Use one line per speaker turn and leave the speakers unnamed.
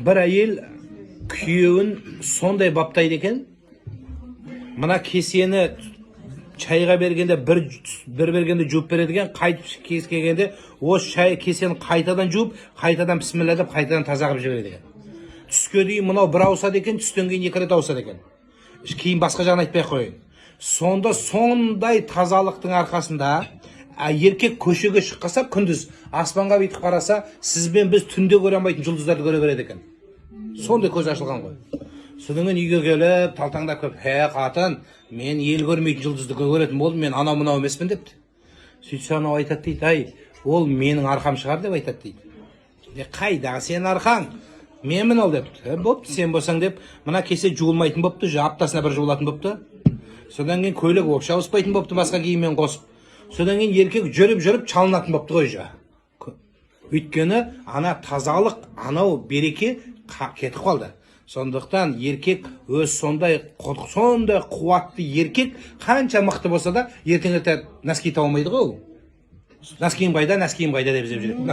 Бір әйел күйеуін сондай баптайды екен. Мына кесені шайға бергенде, бір бергенде жуып береді екен. Қайтып кез келгенде осы шай кесені қайтадан жуып, қайтадан бісміллә деп, қайтадан таза қылып жібереді екен. Түске дейін мынау бір ауысады екен, түстен кейін екі рет ауысады екен. Кейін басқа жағын айтпай ақ қояйын. Сонда сондай тазалықтың арқасында еркек көшеге шыққаса, күндіз аспанға бүйтіп қараса, сіз бен біз түнде көре алмайтын жұлдыздарды көре береді екен. Сондай көз ашылған ғой. Содан кейін үйге келіп, талтаңдап келіп: «Хе, қатын, мен ел көрмейтін жұлдызды көретін болдым, мен анау мынау емеспін», – депті. Сөйтсе, анау айтады дейді: «Ай, ол менің арқам шығар», – деп айтады дейді. «Е, қайдағы сенің арқаң, менмін ол», – депті. «Е, бопты, сен болсаң», – деп, мына кесе жуылмайтын болыпты уже, аптасына бір жуылатын болыпты. Содан кейін көйлек вообще ауыспайтын болыпты, басқа киіммен қосып. Содан кейін еркек жүріп жүріп шалынатын болыпты ғой уже, өйткені ана тазалық, анау береке кетіп қалды. Сондықтан еркек өз сондай қуатты еркек қанша мықты болса да, ертең ерте носки таба алмайды ғой. Ол «Носкиім қайда, носкиім қайда?» деп іздеп жүреді.